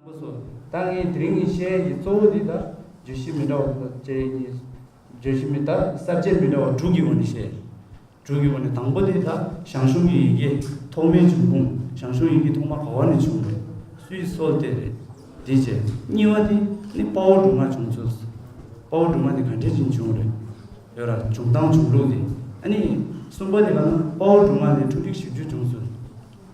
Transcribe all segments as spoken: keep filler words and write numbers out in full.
པོ་སོ། ད་ངས་དེ་རིང་ངས་བཤད་ཡ་གི་གཙོ་བོ་དེ་ད་བརྗོད་གཞི་མི་འདྲ་བ་བཅས་ཀྱི་བརྗོད་གཞི་མི་ད་ས་བཅད་མི་འདྲ་བ་དྲུག་གི་སྒོ་ནས་བཤད། དྲུག་གི་སྒོ་ནས་དང་པོ་དེ་ད་ཞང་ཞུང་གི་ཡི་གེ་ཐོག་མའི་འབྱུང་ཁུངས། ཞང་ཞུང་ཡི་གེ་ཐོག་མ་ག་བ་ནས་བྱུང་རེད། སུས་སྲོལ་བཏོད་རེད། དེ་བྱས། གཉིས་པ་དེ་ནི་དཔའ་བོ་འབྲུ་སྔགས་བྱུང་ཚུལ། དཔའ་བོ་འབྲུ་སྔགས་དེ་ག་འདྲས་ཅིག་བྱུང་རེད། ཡོད་ར། བྱུང་སྟངས་བྱུང་ལུགས་དེ། ཨ་ནི་གསུམ་པ་དེ་ག་ན་དཔའ་བོ་འབྲུ་སྔགས་དེ་འཁྲུལ་རིག་བཞི་བཅུ་བྱུང་ཚུལ།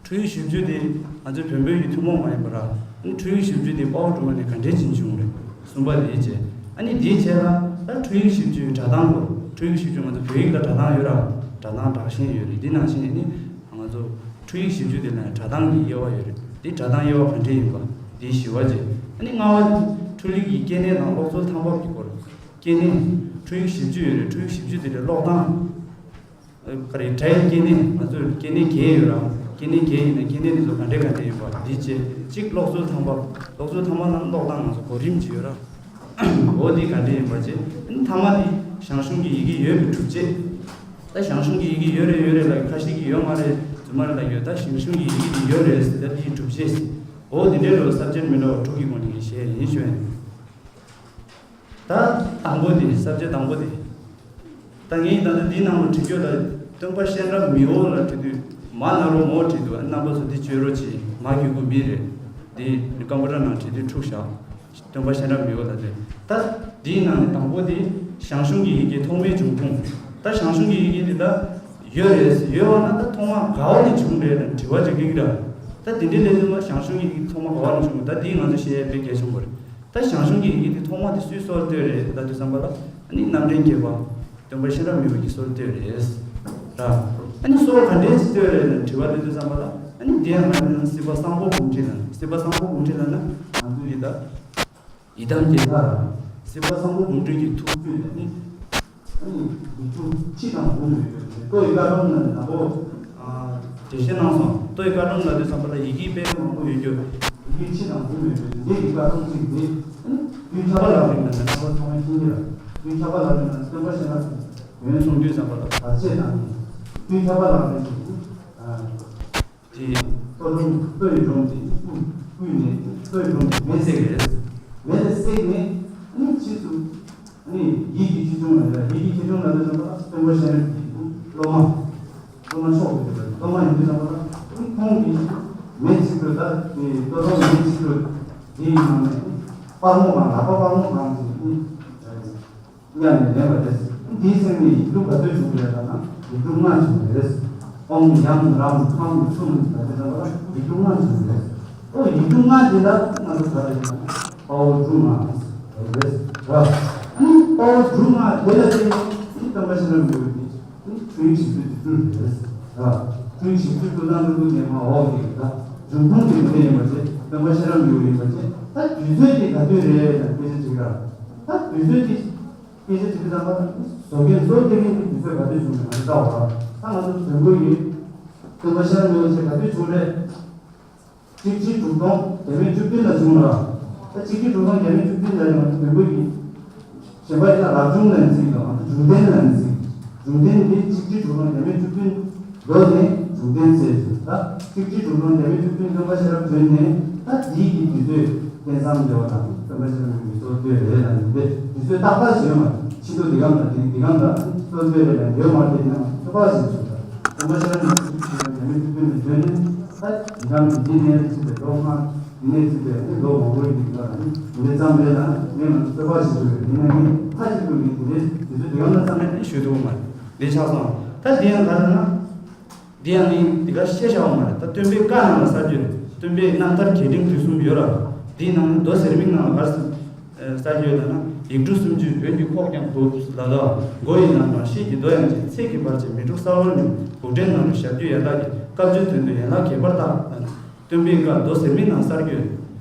འཁྲུལ་ཞིབ་འཇུག་དེ་ང་ཚོའི་བོན་པོའི་ཐུན་མོང་མ་ཡིན་པ་ར། འཁྲུལ་ཞིབ་འཇུག་དེ་དཔའ་བོ་འབྲུ་སྔགས་ནས་ག་འདྲས་ཅིག་བྱུང་རེད། གསུམ་པ་དེའི་རྗེས། ཨ་ནི་དེའི་རྗེས་ལ་ད་འཁྲུལ་ཞིབ་འཇུག་སྒྲ་གདངས་སྐོར། འཁྲུལ་ཞིབ་འཇུག་ང་ཚོ་བོད་ཡིག་ལ་སྒྲ་གདངས་ཡོད་ར། སྒྲ་གདངས་སྒྲ་ཤེས་ཡོད་རེད། འདི་ནང་བཞིན་ནི་ང་ཚོ་འཁྲུལ་ཞིབ་འཇུག་དེ་ལ་སྒྲ་གདངས་ཀྱི་དབྱེ་བ་ཡོད་རེད། དེ་སྒྲ་གདངས་དབྱེ་བ་ག་འདྲས་ཡིན་པ་དེའི་བཞི་པ་རྗེས། ཨ་ནི་ལྔ་པ་འཁྲུལ་རིག་གི་སྐྱེ་གནས་དང་གློག་རྩོལ་ཐང་འབབ་ཀྱི་སྐོར། སྐྱེ་གནས། འཁྲུལ་ཞིབ་འཇུག་ཡོད་རེད། འཁྲུལ་ཞིབ་འཇུག་དེ་ལ་གློག་གདངས། ག་རེ། སྒྲའི་སྐྱེ་གནས། ང་ཚོར་སྐྱེ་གནས་བརྒྱད་ཡོད་ར། སྐྱེ་གནས་བརྒྱད་ཡིན་ན་སྐྱེ་གནས་དེ་ཚོ་ག་འདྲས་ག་འདྲས་ཡིན་པ་འདི་བྱས། གཅིག་གློག་རྩོལ་ཐང་འབབ། གློག་རྩོལ་ཐང་འབབ་ནང་གློག་གདངས་ང་ཚོ་གོ་རིམ་གྱི་ཡོད་ར། འོ་འདི་ག་འདྲས་ཡིན་པ་བྱས། ཨ་ནི་ཐ་མ་དེ་ཞང་ཞུང་གི་ཡི་གེ་ཡོད་པའི་སྒྲུབ་བྱེད། ད་ཞང་ཞུང་གི་ཡི་གེ་ཡོད་རེད་ཡོད་རེད་ལབ་ཁ་ཤས་ཀྱིས་ཡོད་མ་རེད། རྫུན་མ་རེད་ལབ་ཡོད། ད་ཞང་ཞུང་གི་ཡི་གེ་དེ་ཡོད་རེད་ཟེར། ད་དེའི་སྒྲུབ་བྱེད་ཟེར། འོ་འདི་འདྲའི་ལོ་ས་བཅད་མི་འདྲ་བ་དྲུག་གི་སྒོ་ནས་བཤད་ཡིན་ཞུ་ཡིན། ད་དང་པོ་དེ། ས་བཅད་དང་པོ་དེ། ད་ངས་ད་ལྟ་འདིའི་ནང་ལ་བྲིས་རྒྱུ་ལ། སྟོན་པ་གཤེན་རབ་མི་བོ་ལ་བྲིས་དུས་མ་ན་རོ་མོ་བྲིས་འདུག། རྣམ་པ་ཚོ་འདི་བཅོས་རོགས་གྱིས། མ་གི་གུ་མི་རེད། འདི་ཀམ་པུ་ཊར་ནང་བྲིས་དུས་འཁྲུགས་བཞག། སྟོན་པ་གཤེན་རབ་མི་བོ་ལ་དེ། ད་འདིའི་ནང་ནས་དང་པོ་དེ་ཞང་ཞུང་གི་ཡི་གེ་ཐོག་མའི་འབྱུང་ཁུངས། ད་ཞང་ཞུང་གི་ཡི་གེ་འདི་ད་ཡོད་རེད། ཡོད་པ་ན་ད་ཐོག་མ་ག་བ་ནས་བྱུང་རེད་ལ་དྲི་བ་ཅིག་སླེབས་ཀྱི་ར། ད་དེ་འདྲའི་སླེབས་དུས་ལ་ཞང་ཞུང་གི་ཡི་གེ་ཐོག་མ་ག་བ་ནས་བྱུང་རེད། ད་འདི་ང་ཚོ་བཤད་ཡས་དཔེ་གལ་ཆེན་པོ་རེད། ད་ཞང་ཞུང་གི་ཡི་གེ་དེ་ཐོག་མ་དེ་སུས་སྲོལ་བཏོད་རེད་ལབ་དུས་ཙམ་པ་ལ། ཨ་ནི་རྣམ་འདྲེན་བརྒྱད་པ་སྟོན་པ་གཤེན་རབ་མི་བོ་གིས་སྲོལ་བཏོད་རེད། ར། ཨ་ནི་སྲོལ་ག་འདྲས་ཅིག་བཏོད་རེད་ལབ་དྲི་བ་སླེབས་དུས་ཙམ་པ་ལ། ཨ་ནི་དེ་ཡང་ང་ཚོ་སྲིད་པ་སངས་རྒྱས་གུང་ཁྲན་ལ། སྲིད་པ་སངས་རྒྱས་གུང་ཁྲན་ལབ་ན་ང་ཚོ་ཡི་ད་ཡི་དམ་རྒྱལ་ལྷ་ར། སྲིད་པ་སངས་རྒྱས་གུང་ཁྲན་གྱི་ཐུགས་བསྐྱེད་ནས་ནི། ཨ་ནི་ཡིག་དྲུག་ཕྱི་དང་འབུམ་ཡོད་པའི་ལྟོ་ཡི་བཀའ་སྒྲོམ་ལ་ནི་དང་པོ། ཨ། འགྲེལ་བཤད་གནང་སོང་། ལྟོ་ཡི་བཀའ་སྒྲོམ་ལབ་དུས་ཙམ་པ་ལ་ཡི་གེ་དཔེ་མང་པོ་ཡོད་རྒྱུ། ཡི་གེ་ཕྱི་དང་འབུམ་ཡོད་པའི་འདི་ཡི་བཀའ་སྒྲོམ་གཅིག་འདི། ཨ་ནི་ཀུན་ཁྱབ་པ་ལག་རིང་ལ་ནི་ཁྱབ་པ་ཚང་མ་མཁྱེན་གྱི་ར། ཀུན་ཁྱབ་པ་ལག་རིང་ལ་སྟོན་པ་གཤེན་རབ་ཀྱི་འོད་གསུང་དུས་ཙམ་པ་ལ་བར་ཆད་དང་ནི། ཀུན་ཁྱབ་པ་ལག་རིང་གི། ཨ། དེ་ལྟོ་སྒྲོམ། ལྟོ་ཡི་སྒྲོམ་དེ་བཀུག་བཀུག་ནས། ལྟོ་ཡི་སྒྲོམ་དེ་མེ་བསྲེགས་རེད། མེ་དེ་བསྲེགས་ནས་ཨ་ནི་ཕྱིས་སུ་ཨ་ནི་ཡིད་ཀྱི་ཆེ་ཆུང་ལ། ཡིད་ཀྱི་ཆེ་ཆུང་ལ་དེ་ཙམ་པ་སྟོན་པ་གཤེན་རབ་ཀྱི་སློབ་མ། སློབ་མ་མཆོག་ཏུ་གྱུར་པའི་སློབ་མ་ཡིན་དུས་ཙམ་པ་ལ། ཨ་ནི་ཁོང་གིས་མེ་གཅིག་པོ། ད་དེ་ལྟོ་སྒྲོམ་མེ་གཅིག་པོ་དེའི་ནང་ནས་སྤར་མོ་གང་། ལག་པ་སྤར་མོ་གང་ཞིག་ཨ་ནི། མཉམ་ནས་ལེན་པ་རེད། འདིའི་སེམས་ནི་ཡིག་དྲུག་ག་ཚོད་བྱུང་རེད་ལབ་ན། ཡིག་དྲུག་ལྔ་བྱུང་རེད། ཨོཾ་ཡང་རཾ་ཁཾ་ཚུམ་ལབ་དུས་ཙམ་པ་ལ་ཡིག་དྲུག་ལྔ་བྱུང་རེད། ཨོ་ཡིག་དྲུག་ལྔ་དེ་ལ་ང་ཚོ་ག་རེ་ཡིན་ན་དཔའ་བོ་འབྲུ་ལྔ་རེད། ར། ཨ་ནི་དཔའ་བོ་འབྲུ་ལྔ་དེ་ལ་བརྟེན་ནས་སྟོན་པ་གཤེན་རབ་མི་བོ་དེ་འཁྲུལ་རིག་བཞི་བཅུ་དེ་བཏོན་རེད། ར། འཁྲུལ་རིག་བཞི་བཅུ་བཏོན་ན་ཀླུ་ཀླུ་ནས་མ་འོག་གི་ད་འབྱུང་ཁུངས་དེ་མི་འདྲ་ཡིན་པ་བྱས། སྟོན་པ་གཤེན་རབ་མི་བོ་ཡིན་པ་བྱས། ད་དུས་ཚོད་དེ་ག་དུས་རེད་ལབ་དཔེ་ཆ་ཅིག་ར། ད་དུས་ཚོད་དེ། སྐད་ཆ་དྲི་དུས་ཙམ་པ་ལ་བཟོ་མཁན་གཙོ་བོ་དེ་རིང་གི་དུས་ཚོད་ག་དུས་བྱུང་ནས་ང་ཚོ་ལྟ་བ་ལ། ད་ང་ཚོ་བོན་པོ་ཡིན། སྟོན་པ་གཤེན་རབ་མི་བོ་ཆེ་ག་དུས་བྱུང་རེད། གཅིག་གཅིག་དྲུག་སྟོང་བརྒྱ་མེད་བཅུ་བདུན་ལ་བྱུང་ལ། ད་གཅིག་གཅིག་དྲུག་སྟོང་བརྒྱ་མེད་བཅུ་བདུན་ལ་ཡང་བོན་པོ་ཡིན། གཞན་པ་ཡིན་ན་རབ་བྱུང་ལ་ཡང་ཚིག་དང་། ང་ཚོ་འབྱུང་ལྡན་ལ་ཡང་ཚིག། འབྱུང་ལྡན་འདི་གཅིག་གཅིག་དྲུག་སྟོང་བརྒྱ་མེད་བཅུ་བདུན། ལོ་ནས་འབྱུང་ལྡན་ཚེས་སུ། ད་གཅིག་གཅིག་དྲུག་སྟོང་བརྒྱ་མེད་བཅུ་བདུན་སྟོན་པ་ཤེས་རབ་བྱོན་ནས། ད་འདིའི་གི་དུས་ཚོད་རྟེན་གསུམ་འབྲེལ་བ་དང་སྟོན་པ་ཤེས་རབ་མི་བོའི་སྲོལ་བཏོད་རེད་ལ་ཡིན་པས། དུས་ཚོད་ཏག་ཏག་ཞིག་ཡོད་མ་རེད། ཕྱི་དྲོ་འདི་གམ་དང་དེ་འདི་གམ་དང་སྲོལ་བཏོད་རེད་ལ་ཡོད་མ་རེད། དེ་ནང་ཚོད་དཔག་ཞིག་བྱུང་ད། སྟོན་པ་ཤེས་རབ་མི་བོ་བྱོན་ནས། ད་འདི་གམ་དེ་འདི་ནས་ཚིག་པའི་ལོ་ལྔ། འདི་ནས་ཚིག་པའི་ལོ་མང་པོ་ཡིན་པ་རེད། འདི་ཙམ་རེད་ལ་ངས་ང་ཚོད་དཔག་ཞིག་བྱུང་རེད། དེ་ནས་ངས་ཁ་ཅིག་ཏུ་ངས་དེ་འདྲའི་དུས་ཚོད་འདི་གམ་ལ་བསམ་ནས་ཞུ་ཐུབ་མ་རེད། འདི་ཆགས་སོང་། ད་འདི་ཡང་ག་རེ་ན། འདི་ཡང་ནི་འདི་ག་བཤད་བྱ་བ་མ་རེད། ད་སྟོན་པའི་བཀའ་ནང་ལ་གསལ་རྒྱུ་རེད། སྟོན་པའི་རྣམ་ཐར་རྒྱས་འབྲིང་བསྡུས་གསུམ་ཡོད་ར། འདིའི་ནང་ནས་མདོ་ཟེར་མིག་ནང་ལ་ག་རེ་གསལ་རྒྱུ་ཡོད་ལབ་ན། ཡིག་འབྲུ་སུམ་ཅུས་བོན་གྱི་ཁོག་བརྒྱངས་འདུག་ལབ་དོ། མགོ་ཡི་ནང་དང་ཤེལ་གྱི་རྡོ་ཡང་བཅད། ཚིག་གི་བར་ཆད་མི་འཁྲུགས་གསལ་བར་ནུས། འུག་སྒྲའི་ནང་དུ་ཞབས་ཀྱུ་ཡན་ལག་གི། བཀའ་བརྒྱུད་དོན་བསྡུས་ཡན་ལག་གྱེས་པར་བརྟག་ལབ་ནས། སྟོན་པའི་བཀའ་མདོ་ཟེར་མིག་ནང་གསལ་རྒྱུ་ཡོད།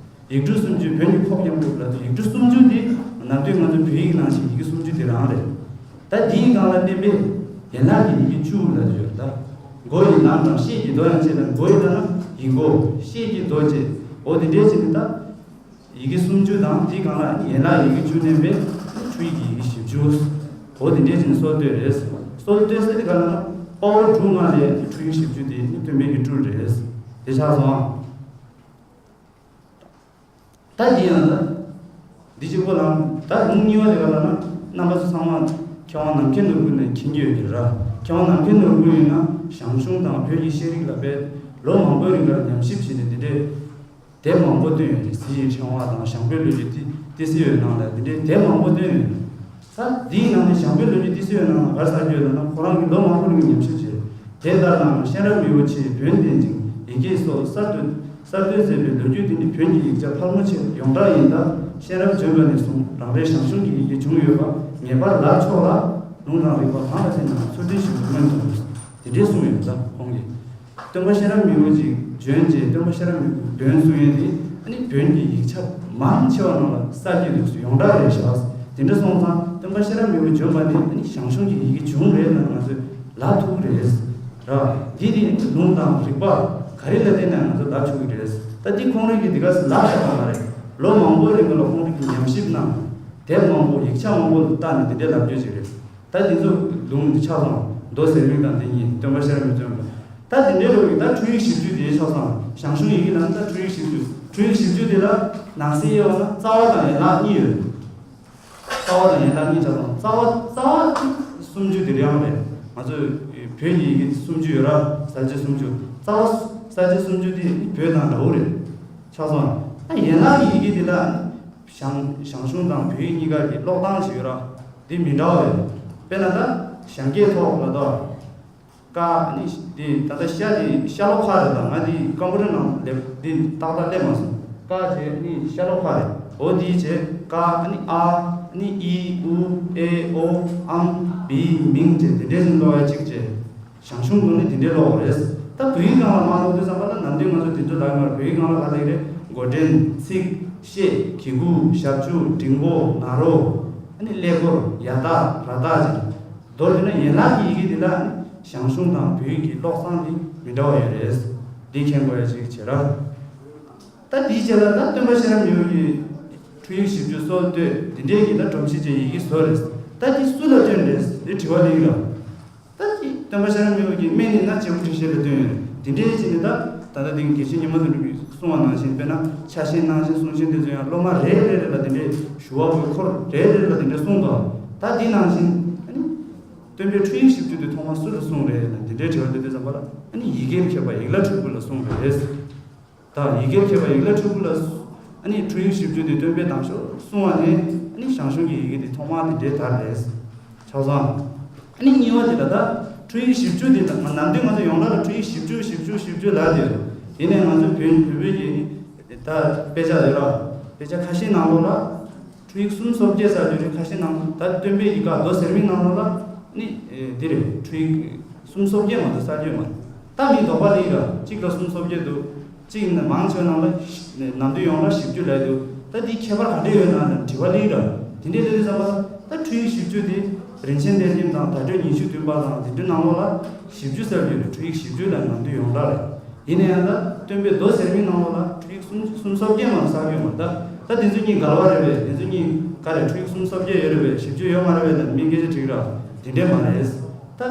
ཡིག་འབྲུ་སུམ་ཅུས་བོན་གྱི་ཁོག་བརྒྱངས་འདུག་ལབ་དུས། ཡིག་འབྲུ་སུམ་ཅུ་འདི་ནམ་དུས་ང་ཚོ་བོད་ཡིག་ནང་བཞིན་ཡི་གེ་སུམ་ཅུ་དེ་རང་རེད། ད་འདིའི་སྒང་ལ་བསྟན་པའི་ཡན་ལག་གི་ཡི་གེ་བཅུ་ལབ་ཀྱི་ཡོད་ད། མགོ་ཡི་ནང་དང་ཤེལ་གྱི་རྡོ་ཡང་བཅད་ལ། མགོ་ཡི་ལབ་ན་ཡིག་མགོ། ཤེལ་གྱི་རྡོ་བཅད། འོ་དེ་འདྲས་བྱས་ནས་ད་ཡི་གེ་སུམ་ཅུ་དང་། དེའི་སྒང་ལ་ཡན་ལག་ཡི་གེ་བཅུ་བསྣན་པས་འཁྲུལ་ཡིག་གི་ཡི་གེ་བཞི་བཅུ། འོ་དེ་འདྲས་བྱས་ནས་སྲོལ་བཏོད་རེད། སྲོལ་བཏོད་ཟེར་དེ་ག་ལ་ན་དཔའ་བོ་འབྲུ་ལྔ་ལས་འཁྲུལ་ཡིག་བཞི་བཅུ་དེ་ནི་སྟོན་པའི་ཡིག་འབྲུ་རེད། དེ་ཆགས་སོང་ཨ། ད་འདི་ཡང་ད། འདི་གཅིག་པོ་ལ་ད་ལུང་གཉིས་པ་དེ་ག་ལ་ན་རྣམ་པ་ཚོ་ཚང་མ་མཁས་དབང་ནམ་མཁའི་ནོར་བུ་ནས་མཁྱེན་གྱི་ཡོད་ཀྱི་ར། མཁས་དབང་ནམ་མཁའི་ནོར་བུ་ཡིན་ན་ཞང་ཞུང་དང་བོད་ཀྱི་ཤེས་རིག་ལ་དཔེ་ལོ་མང་པོའི་རིང་ལ་ཉམས་ཞིབ་བྱས་ནས་འདི་འདྲའི་དེབ་མང་པོ་བཏོན་ཡོད་རེད། གཟི་ཡི་ཕྲེང་བ་དང་ཞང་བོད་ལོ་རྒྱུས་ཏི་ཏི་སེ་ཡོད་ནང་ལ་འདི་འདྲའི་དེབ་མང་པོ་བཏོན་ཡོད་རེད། ད་འདིའི་ནང་ནས་ཞང་བོད་ལོ་རྒྱུས་ཏི་སེ་ཡོད་ནང་ལ་ག་རེ་གསལ་རྒྱུ་ཡོད་ལབ་ན་ཁོ་རང་གིས་ལོ་མང་པོ་རིང་ཉམས་ཞིབ་བྱས། དེ་ལྟར་ན་གཤེན་རབ་མི་བོ་ཆེས་བོན་བསྟན་ཅིང་ཡི་གེ་སོགས་གསར་གཏོད་གསར་གཏོད་མཛད་པའི་ལོ་རྒྱུས་འདི་ནི་བོན་གྱི་ཡིག་ཆ་ཕལ་མོ་ཆེ་ཡོངས་གྲགས་ཡིན་སྟབས། གཤེན་རབ་བྱོན་པ་ནས་བཟུང་རང་རེའི་ཞང་ཞུང་གི་ཡི་གེ་བྱུང་ཡོད་པ་ངེས་པར་ལབ་ཆོག་ལ། ལུང་དང་རིགས་པ་གང་ལ་བརྟེན་ནའང་ཚུལ་ཁྲིམས་ཞིག་ཏུ་མངོན་ཐུབ། དེ་འདྲའི་གསུངས་ཡོད་ལ་ཁོང་གིས། སྟོན་པ་གཤེན་རབ་མི་བོ་ཅིག་བྱོན་རྗེས་སྟོན་པ་གཤེན་རབ་མི་བོ་བོན་གསུང་ཡས་དེ་ཨ་ནི་བོན་གྱི་ཡིག་ཆ་མང་ཆེ་བ་ནང་ལ་གསལ་གྱི་འདུག་ཡོངས་གྲགས་རེད་བཞག་དེ་འདྲ་སོང་ཙང་སྟོན་པ་གཤེན་རབ་མི་བོ་བྱོན་པ་ནས་ཨ་ནི་ཞང་ཞུང་གི་ཡི་གེ་བྱུང་རེད་ལབ་ང་ཚོས་ལབ་ཐུབ་ཀྱི་རེད། ར། འདི་དེ་ལུང་དང་རིགས་པ་ག་རེ་ལ་བརྟེན་ནས་ང་ཚོ་ལབ་ཆོག་གི་རེད། ད་འདི་ཁོང་རང་གིས་འདི་ག་ལབ་བཞག་པ་མ་རེད། ལོ་མང་པོའི་རིང་ལ་ཁོང་རང་གིས་ཉམས་ཞིབ་གནང་། དེབ་མང་པོ་ཡིག་ཆ་མང་པོ་ལ་བལྟས་ནས་འདི་འདྲའི་ལབ་རྒྱུ་ཅིག་རེད། ད་འདི་ཚོ་ལུང་འདི་ཆགས་སོང་། མདོ་ཟེར་མིང་དང་འདི་གཉིས་སྟོན་པ་གཤེན་རབ་མི་བྱོན་པ། ད་འདི་འདྲའི་ལུགས་ཀྱི་ད་འཕྲུལ་ཡིག་ཞིབ་འཇུག་དེ་ཆགས་སོང་། ཞང་ཞུང་ཡི་གེ་ལ་ནི་ད་འཕྲུལ་ཡིག་ཞིབ་འཇུག་འཕྲུལ་ཡིག་ཞིབ་འཇུག་དེ་ལ་ནང་གསེས་དབྱེ་བ་ན་རྩ་བ་དང་ཡན་ལག་གཉིས་ཡོད། རྩ་བ་དང་ཡན་ལག་གཉིས་ཆགས་སོང་། རྩ་བ་རྩ་བ་སུམ་ཅུ་དེ་རང་རེད། ང་ཚོས་བོད་ཀྱི་ཡི་གེ་སུམ་ཅུ་ཡོད་ར། གསལ་བྱེད་སུམ་ཅུ། རྩ་བ་གསལ་བྱེད་སུམ་ཅུ་དེ་བོད་དང་འདྲ་བོ་རེད། ཆགས་སོང་། ད་ཡན་ལག་གི་ཡི་གེ་དེ་ལ་ཞང་ཞང་ཞུང་དང་བོད་ཡིག་གཉིས་ཀ་གི་ཀློག་སྟངས་ཤིག་ཡོད་ར། འདི་མི་འདྲ་བ་རེད། དཔེར་ན་ད་ཞང་གེ་ཐོག་ལ་ད་ཀ་ནི་འདི་ད་ལྟ་ཤ་འདི་ཤ་ལོ་ཁ་རེད། ད་ང་འདི་ཀམ་པུ་ཊར་ནང་སླེབས་འདི་ཏག་ཏག་སླེབས་མ་སོང་། ཀ་བྱས་ནི་ཤ་ལོ་ཁ་རེད། འོ་འདི་བྱས་ཀ་ནི་ཨ་ནི་ཨི་ཨུ་ཨེ་ཨོ་ཨང་བི་མིང་བྱས་འདི་འདྲས་ཀློག་ཡ་གཅིག་བྱས། ཞང་ཞུང་ལུང་ནི་དེ་འདྲའི་ཀློག་རེད། ད་བོད་ཡིག་སྒང་ལ་མ་ཀློག་དུས་ཙམ་པ་ལ་ནམ་རྒྱུན་ང་ཚོ་དེ་ཚོ་ལབ་ཀྱི་མ་རེད། བོད་ཡིག་སྒང་ལ་ག་ལབ་ཀྱི་རེད། མགོ་འདྲེན། ཚིག་ཤད། གི་གུ། ཞབས་ཀྱུ། འགྲེང་བུ། ན་རོ། ཨ་ནི་ཀླད་ཀོར། ཡ་བཏགས། ར་བཏགས་བྱས། མདོར་བསྡུས་ན་ཡན་ལག་གི་ཡི་གེ་འདི་ལ་ཞང་ཞུང་དང་བོད་ཡིག་གི་ཀློག་སྟངས་འདི་མི་འདྲ་བ་ཡོད་རེད། འདི་མཁྱེན་དགོས་ཡ་ཅིག་བྱེད་ར། ད་འདིའི་རྗེས་ལ་ད་སྟོན་པ་གཤེན་རབ་མི་བོ་ཡི་འཕྲུལ་ཡིག་ཞིབ་འཇུག་སྲོལ་གཏོད་འདི་འདྲའི་གི་ད་སྒྲོམ་གཞི་ཅན་ཡི་གེ་བཟོ་རེད། ད་འདི་སུ་ལ་བཏོན་རེད་འདི་དྲི་བ་སླེབས་ཀྱི་རེད། ད་འདི་སྟོན་པ་གཤེན་རབ་མི་བོ་གི་སྨན་ཡིན་ན་རྗེ་བོ་འབྲི་ཤེས་ལ་བཏོན་ཡོད་རེད། འདི་འདྲའི་བྱས་ནས་ད་ད་ལྟ་འདི་དགེ་བཤེས་ཉི་མ་དོན་གྲུབ་ཀྱིས་གསུངས་པ་ནང་བཞིན་དཔེར་ན་ཕྱག་ཆེན་གནང་ཆེན་གསུང་ཆེན་དེ་ཚོ་ཡང་སློབ་མ་རེ་རེ་རེ་ལ་འདི་འདྲའི་ཞུ་བ་བོའི་འཁོར་རེ་རེ་རེ་ལ་འདི་འདྲའི་གསུངས་འདུག་ད་འདི་ནང་བཞིན་ཨ་ནི་སྟོན་པའི་འཕྲུལ་ཡིག་ཞིབ་འཇུག་དེ་ཐོག་མ་སུ་ལ་གསུངས་རེད་ལ་འདི་འདྲའི་དྲི་བ་འདི་དུས་ཙམ་པ་ལ་ཨ་ནི་ཡི་གེར་མཁས་པ་ཡིག་བླ་སྤྲུལ་སྐུ་ལ་གསུངས་རེད། ད་ཡི་གེར་མཁས་པ་ཡིག་བླ་སྤྲུལ་སྐུ་ལ་ཨ་ནི་འཕྲུལ་ཡིག་ཞིབ་འཇུག་དེ་སྟོན་པས་དང་ཤོག་གསུང་བ་ནས་ཨ་ནི་ཞང་ཞུང་གི་ཡི་གེ་དེ་ཐོག་མར་དེ་འདྲའི་དར་རེད། ཆགས་སོང་། ཨ་ནི་གཉིས་པ་དེ་ལ་ད་འཕྲུལ་ཡིག་ཞིབ་འཇུག་དེ་ད་ནམ་དུས་ང་ཚོ་ཡོངས་གྲགས་ལ་འཕྲུལ་ཡིག་ཞིབ་འཇུག་ཞིབ་འཇུག་ཞིབ་འཇུག་ལབ་དེ་ཡོད། དེ་ནས་ང་ཚོ་བོད་བོད་བོད་ཀྱི་ད་དཔེ་ཆ་ཡོད་ར། དཔེ་ཆ་ཁ་ཤས་ནང་ལོགས་ལ། འཕྲུལ་ཡིག་གསུམ་སོ་བརྒྱད་གསལ་རྒྱུ་རེད། ཁ་ཤས་ནང་ད་སྟོན་པའི་ཡི་གེ་མདོ་ཟེར་མིའི་ནང་ལོགས་ལ་ནི་འདི་རེད། འཕྲུལ་ཡིག་གསུམ་སོ་བརྒྱད་མ་གཏོགས་གསལ་རྒྱུ་མ་རེད། ད་མི་དོགས་པ་ལི་ར་གཅིག་ལ་གསུམ་སོ་བརྒྱད་འདུག་གཅིག་ནི་མང་ཆེ་བ་ནང་ལ་ནམ་དུས་ཡོངས་ལ་བཞི་བཅུ་ལས་འདུག་ད་འདི་ཁྱད་པར་ག་འདྲ་ཡོད་ན་ལ་དྲི་བ་ལི་ར་དེ་འདྲའི་ལས་དུས་ཙམ་པ་ད་འཕྲུལ་ཡིག་བཞི་བཅུ་དེ་རིན་ཆེན་གཏེར་ཁྱིམ་དང་བརྡ་སྤྲོད་ཉི་ཤུ་བདུན་པ་དང་དེ་འདྲའི་ནང་ལོགས་ལ་བཞི་བཅུ་གསལ་རྒྱུ་རེད། འཕྲུལ་ཡིག་བཞི་བཅུ་ལ་ནམ་དུས་ཡོངས་གྲགས་རེད། ཡིན་ན་ཡང་ད་སྟོན་པའི་མདོ་ཟེར་མིའི་ནང་ལོགས་ལ་འཕྲུལ་ཡིག་གསུམ་གསུམ་སོ་བརྒྱད་མ་གཏོགས་གསལ་རྒྱུ་མ་རེད། ད་ད་དེ་ཚོ་གཉིས་འགལ་བ་རེད་པས། དེ་ཚོ་གཉིས་ག་རེ་འཕྲུལ་ཡིག་གསུམ་སོ་བརྒྱད་ཡོད་རེད་པས། བཞི་བཅུ་ཡོད་མ་རེད་པས་ལ་མི་སྐད་ཆ་དྲིས་ར་དེ་འདྲས་མ་རེད། ད་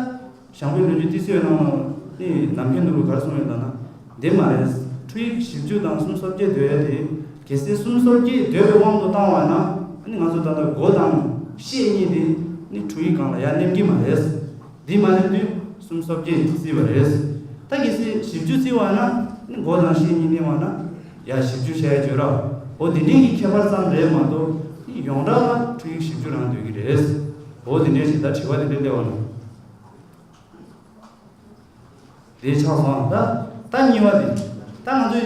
ཞང་བོད་ལོ་རྒྱུས་ཏི་སེའི་ནང་ལ་ནི་ནམ་མཁའི་ནོར་བུ་ག་རེ་གསུངས་ཡོད་ལབ་ན་འདི་མ་རེད། འཕྲུལ་ཡིག་བཞི་བཅུ་དང་གསུམ་སོ་བརྒྱད་འདོད་ཡ་དེ་གལ་སྲིད་གསུམ་སོ་བརྒྱད་འདོད་པའི་དབང་དུ་བཏང་བ་ན་ནི་ང་ཚོ་ད་ལྟ་མགོ་དང་ཤད་གཉིས་དེ་ནི་འཕྲུལ་ཡིག་སྒང་ལ་ཡར་སླེབས་ཀྱི་མ་རེད། འདི་མ་ནི་དུས་གསུམ་སོ་བརྒྱད་བརྩིས་པ་རེད། ད་གལ་སྲིད་བཞི་བཅུ་བརྩིས་པ་ན་ནི་མགོ་དང་ཤད་གཉིས་གནས་པ་ན་ཡ་བཞི་བཅུ་བྱས་བརྗོད་ར། འོ་འདི་འདྲའི་གི་ཁྱད་པར་ཙམ་རེད་མ་གཏོགས་ནི་ཡོངས་གྲགས་ལ་འཕྲུལ་ཡིག་བཞི་བཅུ་རང་འདོད་ཀྱི་རེད། འོ་འདི་འདྲའི་ཞིག་ད་དྲི་བ་འདི་འདྲའི་སླེབས་པ་ན། དེ་ཆགས་སོང་། ད་ད་གཉིས་པ་དེ། ད་ང་ཚོའི་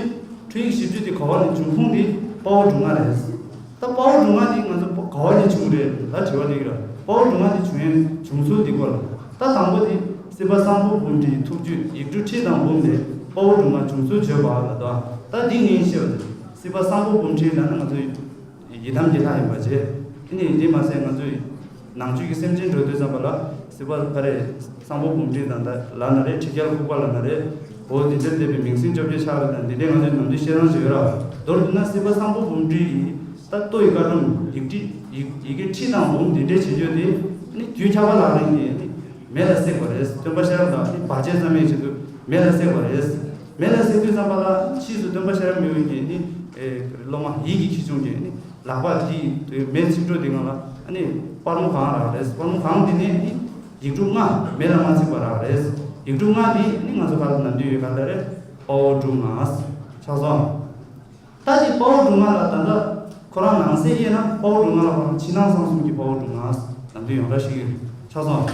འཕྲུལ་ཡིག་ཞིབ་འཇུག་དེ་ག་བ་ནས་འབྱུང་ཁུངས་དེ་དཔའ་བོ་འབྲུ་ལྔ་རེད། ད་དཔའ་བོ་འབྲུ་ལྔ་དེ་ང་ཚོ་ག་བ་ནས་བྱུང་རེད་ད་དྲི་བ་དེ་གི་ར། དཔའ་བོ་འབྲུ་ལྔ་དེ་བྱུང་ཡན་བྱུང་ཚུལ་དེ་སྐོར་ལ། ད་དང་པོ་དེ་སྲིད་པ་སམ་བྷོ་འབུམ་ཁྲིའི་ཐུགས་བཅུད་ཡིག་འབྲུ་ཁྲིད་དང་འབུམ་ལས་དཔའ་བོ་འབྲུ་ལྔ་བྱུང་ཚུལ་བརྗོད་པ་ལ། ད་ད་འདི་ངས་བཤད་པ་དེ་སྲིད་པ་སམ་བྷོ་འབུམ་ཁྲི་ལབ་ན་ང་ཚོའི་ཡི་དམ་གྱི་ལྷ་ཡིན་པ་བྱས། དེ་ནས་དེ་མ་ཟད་ང་ཚོའི་ནང་ཆོས་ཀྱི་སེམས་ཅན་འགྲོ་དུས་ཙམ་པ་ལ་སྲིད་པ་ག་རེ་སམ་བྷོ་འབུམ་ཁྲི་དང་ད་ལབ་ན་རེད། ཁྲི་རྒྱལ་ཁུག་པ་ལབ་ན་རེད། འོ་དེ་འདྲར་བསྡད་པའི་མིང་སྲིང་བཅོ་བརྒྱད་ཆགས་རེད་དང་དེ་འདྲའི་ང་ཚོའི་ནམ་རྒྱུན་བཤད་སྟངས་ཤིག་ཡོད་ར། མདོར་བསྡུ་ན་སྲིད་པ་སམ་བྷོ་འབུམ་ཁྲི་ཡིས་ད་ལྟོ་ཡི་བཀའ་སྒྲོམ་ཡིག་ཁྲི་ཡིག་ཡི་གེ་ཁྲི་དང་འབུམ་དེ་འདྲའི་བྱེད་རྒྱུ་དེ་ནི་དུས་ཁྱབ་པ་ལག་ལེན་གྱི་ནི་མེ་ལ་བསྲེགས་པ་རེད། སྟོན་པ་ཤེས་རབ་དང་ནི་བར་ཆད་རྩ་མེད་བྱེད་དུས་མེ་ལ་བསྲེགས་པ་རེད། མེ་ལ་བསྲེགས་དུས་ཙམ་པ་ལ་ཕྱིས་སུ་སྟོན་པ་ཤེས་རབ་མི་བོ་གིས་ནི་ སློབ་མ་ཡིད་ཀྱི་ཁྱི་ཆུང་གིས་ནི་ལག་པ་དེའི་མེ་ཚིག་འཕྲོ་དེ་སྒང་ལ་ནི་སྤར་མོ་གང་རག་རེད། སྤར་མོ་གང་དེ་ནས་ནི་ཡིག་འབྲུ་ལྔ་མེ་ལ་མ་ཚིག་པ་རག་རེད། ཡིག་འབྲུ་ལྔ་དེ་ནི་ང་ཚོ་ག་ལ་ནམ་དུས་ཡོད་ག་ལ་རེད། དཔའ་བོ་འབྲུ་ལྔ། ཆགས་སོང་། ད་དེ་དཔའ་བོ་འབྲུ་ལྔ་ལ་ད་ལྟ་ཁོ་རང་ནང་གསེས་དབྱེ་ན་དཔའ་བོ་འབྲུ་ལྔ་ལ་ཁོ་རང་ཕྱི་ནང་གསང་གསུམ་གྱི་དཔའ་བོ་འབྲུ་ལྔ་ནམ་དུས་ཡོངས་གྲགས་ཤིག་ཡོད། ཆགས་སོང་། ད་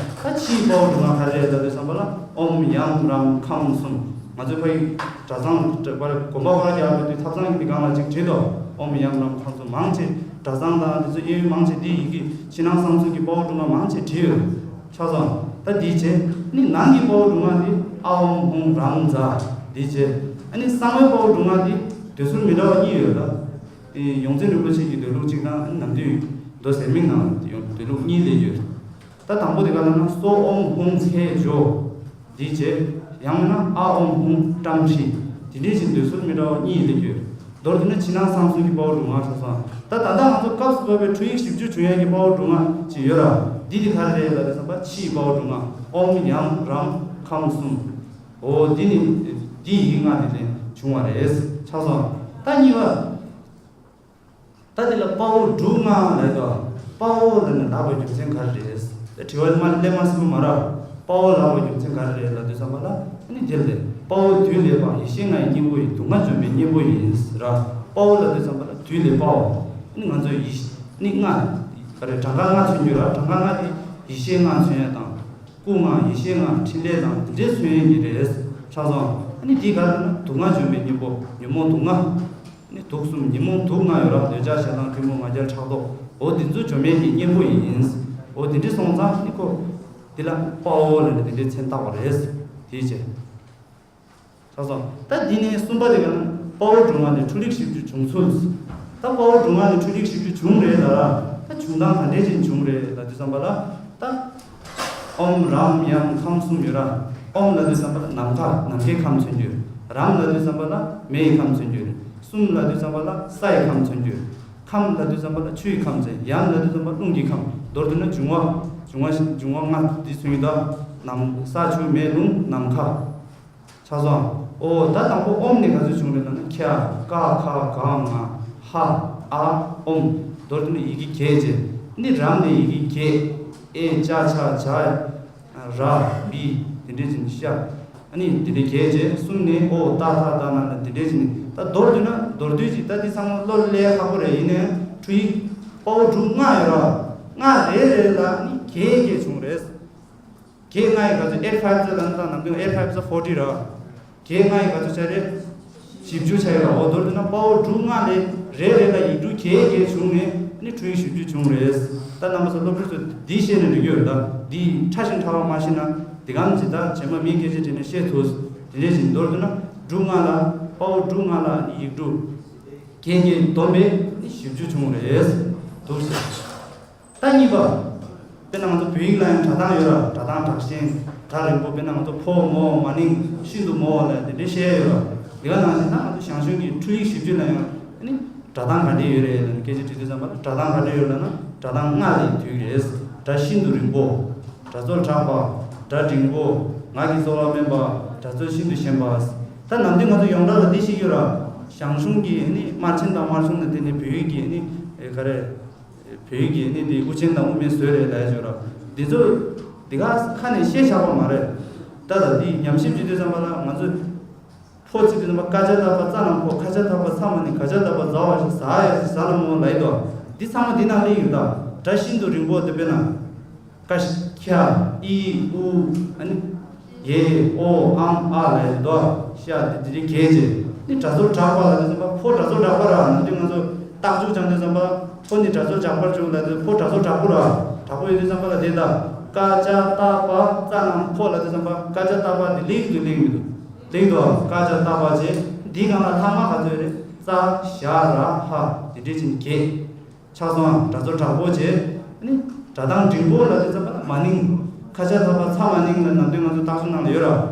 ཕྱིའི་དཔའ་བོ་འབྲུ་ལྔ་ག་རེ་རེད་ལབ་དུས་ཙམ་པ་ལ་ཨོཾ་ཡམ་རམ་ཁམས་གསུམ། ང་ཚོའི་ཕ་ཡུལ་གྲྭ་ཚང་དགོན་པ་ཁོ་རང་རྒྱག་པའི་དུས་ཐབ་ཚང་གི་སྒང་ལ་ཅིག་བྲིས་འདུག་ཨོཾ་ཡམ་རམ་ཁམས་གསུམ་མང་ཆེ་གྲྭ་ཚང་དང་དེ་ཚོ་གཡས་གཡོན་མང་ཆེ་འདི་ཡི་གེ་ཕྱི་ནང་གསང་གསུམ་གྱི་དཔའ་བོ་འབྲུ་ལྔ་མང་ཆེ་བྲིས་ཡོད། ཆགས་སོང་། ད་འདི་བྱས་ནི་ནང་གི་དཔའ་བོ་འབྲུ་ལྔ་འདི་ཨ་ཨོཾ་ཧཱུྃ་རམ་ཛ། འདི་བྱས་ཨ་ནི་གསང་བའི་དཔའ་བོ་འབྲུ་ལྔ་འདི་འདོད་ཚུལ་མི་འདྲ་བ་གཉིས་ཡོད་ལ། ཡོངས་འཛིན་རིན་པོ་ཆེ་གི་འདོད་ལུགས་གཅིག་དང་ནམ་དུས་མདོ་ཟེར་མིག་ནང་ཡང་འདོད་ལུགས་གཉིས་སླེབས་ཡོད། ད་དང་པོ་དེ་ག་ལབ་ན་སོ་ཨོཾ་ཧཱུྃ་ཧེ་ཇོ། འདི་བྱས། ཡང་མིན་ན་ཨ་ཨོཾ་ཧཱུྃ་ཏྲཾ་ཧྲི། དེ་འདྲའི་ཅིག་འདོད་ཚུལ་མི་འདྲ་བ་གཉིས་སླེབས་ཡོད། མདོར་བསྡུས་ན་ཕྱི་ནང་གསང་གསུམ་གྱི་དཔའ་བོ་འབྲུ་ལྔ་ཆགས་སོང་། ད་ད་ལྟ་ང་ཚོ་སྐབས་སུ་བབས་པའི་འཕྲུལ་ཡིག་བཞི་བཅུ་བྱུང་ཡས་ཀྱི་དཔའ་བོ་འབྲུ་ལྔ་ཅིག་ཡོད་ར། འདི་དེ་ག་རེ་རེད་ལབ་དུས་ཙམ་པ་ཕྱིའི་དཔའ་བོ་འབྲུ་ལྔ་ཨོཾ་ཡམ་རམ་ཁམས་གསུམ། འོ་འདི་ནི་འདི་ཡི་གེ་ལྔ་དེ་ལས་བྱུང་བ་རེད། ཆགས་སོང་། ད་གཉིས་པ། ད་འདི་ལ་དཔའ་བོ་འབྲུ་ལྔ་ལབ་དོ། དཔའ་བོ་ལབ་ན་ལབ་པའི་རྒྱུ་མཚན་ག་རེ་རེད། དེ་དྲི་བ་མ་སླེབས་མ་སྲིད་པ་མ་རེད། དཔའ་བོ་ལབ་པའི་རྒྱུ་མཚན་ག་རེ་རེད་ལབ་དུས་ཙམ་པ་ལ་ཨ་ནི་དེ་ལས་དཔའ་བོ་དུས་ལེགས་པ་ཡེ་ཤེས་ལྔ་ཡི་གཉེན་པོ་ཡིན། དུག་ལྔ་འཇོམས་པའི་གཉེན་པོ་ཡིན་ཟེར་ར། དཔའ་བོ་ལབ་དུས་ཙམ་པ་ལ་དུས་ལེགས་པའོ། ཨ་ནི་ང་ཚོ་ཡེ་ཤེས་ནི་ལྔ་ག་རེ་གྲངས་ཀ་ལྔ་མཚོན་རྒྱུ་ར། གྲངས་ཀ་ལྔ་དེ་ཡེ་ཤེས་ལྔ་མཚོན་ཡ་དང་། སྐུ་ལྔ་ཡེ་ཤེས་ལྔ་ཕྲིན་ལས་དང་དེ་འདྲས་མཚོན་ཡ་གི་རེད། ཆགས་སོང་། ཨ་ནི་དེ་ག་རེ་ན་དུག་ལྔ་འཇོམས་པའི་གཉེན་པོ་ཉོན་མོངས་དུག་ལྔ། ནི་དུག་གསུམ་ཉོན་མོངས་དུག་ལྔ་ཡོད་ར། འདོད་ཆགས་ཞེ་སྡང་གཏི་མུག་ང་རྒྱལ་ཕྲག་དོག་འོ་འདི་ཚོ་འཇོམས་ཡས་ཀྱི་གཉེན་པོ་ཡིན། འོ་འདི་འདྲ་སོང་ཙང་ནི་ཁོ་འདི་ལ་དཔའ་བོ་ལབ་ནས་འདི་འདྲའི་མཚན་བཏགས་པ་རེད། དེའི་ཕྱིར། ཆགས་སོང་། ད་འདི་ནས་གསུམ་པ་དེ་ག་ན་དཔའ་བོ་འབྲུ་ལྔ་ནི་འཕྲུལ་རིག་བཞི་བཅུ་བྱུང་ཚུལ། ད་དཔའ་བོ་འབྲུ་ལྔ་ནི་འཕྲུལ་རིག་བཞི་བཅུ་བྱུང་རེད་ལ། ད་བྱུང་སྟངས་ག་འདྲས་ཅིག་བྱུང་རེད་ལབ་དུས་ཙམ་པ་ལ། ད་ཨོཾ་རམ་ཡམ་ཁམས་གསུམ་ཡོད་ར། ཨོཾ་ལབ་དུས་ཙམ་པ་ལ་ནམ་མཁའ་ནམ་མཁའི་ཁམས་མཚོན་རྒྱུ། རམ་ལབ་དུས་ཙམ་པ་ལ་མེའི་ཁམས་མཚོན་རྒྱུ། གསུམ་ལབ་དུས་ཙམ་པ་ལ་སའི་ཁམས་མཚོན་རྒྱུ། ཁམས་ལབ་དུས་ཙམ་པ་ལ་ཆུའི་ཁམས་མཚོན། ཡམ་ལབ་དུས་ཙམ་པ་རླུང་གི་ཁམས། མདོར་བསྡུ་ན་འབྱུང་བ། འབྱུང་བ་འབྱུང་བ་ལྔ་འདི་མཚོན་རྒྱུ་ད། ནམ་ས་ཆུ་མེ་རླུང་ནམ་མཁའ། ཆགས་སོང་། ཨོ་ད་དང་པོ་ཨོཾ་ནས་ག་ཚོད་བྱུང་རེད་ལབ་ན་ཁྱ་ཀ་ཁ་ག་ང་ཧ་ཨ་ཨོཾ། མདོར་བསྡུ་ན་ཡི་གེ་བརྒྱད་བྱས། ནི་རམ་ནས་ཡི་གེ་བརྒྱད། ཨེ་ཅ་ཆ་ཇ་ར་བི་དེ་འདྲས་ཅིག་ཤ། ཨ་ནི་དེ་འདྲས་བརྒྱད་བྱས། གསུམ་ནས་ཨོ་ཏ་ཐ་ད་ན་ལ་དེ་འདྲས་ཅིག་ནི་ད་མདོར་བསྡུ་ན་མདོར་བསྡུས་ཅིག་ད་འདི་ཚང་མ་བློ་ལས་ཁག་པོ་རེད། ཡིན་ནའང་འཕྲུལ་ཡིག་དཔའ་བོ་འབྲུ་ལྔ་ཡོད་ར། ལྔ་རེ་རེ་ལ་ནི་བརྒྱད་བརྒྱད་བྱུང་རེད། བརྒྱད་ལྔ་ཡི་ག་ཚོད་eight five ཟེར་ལབ་ན་ད་ནམ་རྒྱུན་eight five ཟེར་forty ར། བརྒྱད་ལྔ་ཡི་ག་ཚོད་ཆ་རེད། བཞི་བཅུ་ཆ་ཡོད་ར། འོ་མདོར་བསྡུ་ན་དཔའ་བོ་འབྲུ་ལྔ་ལས་རེ་རེ་ལ་ཡིག་འབྲུ་བརྒྱད་བརྒྱད་བྱུང་ནས་ནི་འཕྲུལ་ཡིག་བཞི་བཅུ་བྱུང་རེད། ད་རྣམ་པ་ཚོ་སློབ་ཕྲུག་ཚོ་འདི་ཤེས་ནས་འགྲིག་གི་ཡོད་རེད། ད་འདི་ཕྲ་ཞིང་ཕྲ་བ་མ་ཤེས་ན་འདི་གམ་ཇི་ལྟར་རྗེས་མ་མིའི་སྐད་ཆ་དྲིས་ནས་བཤད་ཐུབ། དེ་འདྲས་ཞིག་མདོར་བསྡུ་ན་འབྲུ་ལྔ་ལ་དཔའ་བོ་འབྲུ་ལྔ་ལ་ནི་ཡིག་འབྲུ་བརྒྱད་བརྒྱད་བསྡོམས་པས་ནི་བཞི་བཅུ་བྱུང་རེད། འདུག་ཟེར། ད་གཉིས་པ། དཔེར་ན་ང་ཚོ་བོད་ཡིག་ལ་ཡང་སྒྲ་གདངས་ཡོད་ར། སྒྲ་གདངས་སྒྲ་གཞན་སྒྲ་རིང་པོ། དཔེར་ན་ང་ཚོ་ཕོ་མོ་མ་ནིང་ཤིན་ཏུ་མོ་ལ་དེ་འདྲའི་བཤད་ཡོད་ར། དེ་ག་ནང་བཞིན་ད་ང་ཚོ་ཞང་ཞུང་གི་འཕྲུལ་ཡིག་བཞི་བཅུ་ལ་ཡང་ནི་སྒྲ་གདངས་ག་འདྲས་ཡོད་རེད་ལབ་ནས་སྐད་ཆ་དྲིས་དུས་ཙམ་པ་ལ་སྒྲ་གདངས་ག་འདྲས་ཡོད་ལབ་ན་སྒྲ་གདངས་ལྔ་ལས་འདུས་རེད། སྒྲ་ཤིན་ཏུ་རིང་པོ། སྒྲ་ཚོར་གྲགས་པ། སྒྲ་འབྲིང་པོ། ངག་གི་རྩོལ་བ་དམན་པ། སྒྲ་ཚོར་ཤིན་ཏུ་ཞན་པ། ད་ནམ་རྒྱུན་ང་ཚོ་ཡོངས་གྲགས་ལ་འདི་ཞིག་ཡོད་ར། ཞང་ཞུང་གི་ནི་དམར་ཆེན་དང་དམར་ཆུང་ལ་བརྟེན་ནས་བོད་ཡིག་གི་ནི་ག་རེ། བོད་ཡིག་གི་ནི་དེ་དབུ་ཅན་དང་དབུ་མེད་བཟོས་རེད་ལབ་ཡ་ཅིག་ཡོད་ར། འདི་ཚོ་འདི་ག་ཁ་ནས་བཤད་བཞག་པ་མ་རེད། ད་ལྟ་འདི་ཉམས་ཞིབ་བྱེད་དུས་ཙམ་པ་ལ་ང་ཚོས་ཕོ་ཚིག་དུས་ཙམ་པ་ཀ་ཅ་ད་པ་ཙ་ན་ཕོ། ཁ་ཅ་ད་པ་ཚ་མ་ནིང་། ག་ཅ་ད་པ་ཛ་བ་ཞིག་ཟ་ཡ་ཞིག་ཟ་ལ་མོ་ལབ་ཡི་འདུག་འདི་ཚང་མ་འདི་ནང་སླེབས་ཡོད་ད། སྒྲ་ཤིན་ཏུ་རིང་པོ་དེ་དཔེར་ན། ཀ་ཤ་ཁྱ་ཨི་ཨུ་ཨ་ནི་ཡེ་ཨོ་ཨམ་ཨ་ལ་ཡི་དོ་ཤ་དེ་དེ་རིགས་གས་ཅེ། ནི་སྒྲ་ཚོར་གྲགས་པ་ལ་དེ་ཙམ་པ་ཕོ་སྒྲ་ཚོར་གྲགས་པ་ར། ནམ་དུས་ང་ཚོ་རྟགས་འཇུག་སྦྱང་དུས་ཙམ་པ་ཕོ་ནི་སྒྲ་ཚོར་གྲགས་པར་འཇུག་ལ་དེ་ཕོ་སྒྲ་ཚོར་གྲགས་པོ་ར། གྲགས་པོ་ཡོད་དུས་ཙམ་པ་ལ་དེ་ད་ཀ་ཅ་ཏ་པ་ཙ་ན་ཕོ་ལ་དེ་ཙམ་པ་ཀ་ཅ་ཏ་པ་དེ་ལེགས་འདུག་ལེགས་མི་འདུག་ལེགས་འདུག་ཀ་ཅ་ཏ་པ་ཅེ་འདི་གང་ལ་ལྷག་མ་ག་ཚོད་རེད། ཙ་ཞ་ར་ཧ་དེ་འདྲས་ཅན་གས། ཆགས་སོང་། སྒྲ་ཚོར་དྲག་པོ་བྱས། ཨ་ནི་སྒྲ་གདངས་འབྲིང་པོ་ལ་དེ་ཙམ་པ་ལ་མ་ནིང་། ཁ་ཆ་ཐ་པ་ཚ་མ་ནིང་ལ་ནམ་དུས་ང་ཚོ་རྟགས་གསལ་ནང་ལ་ཡོད་ར།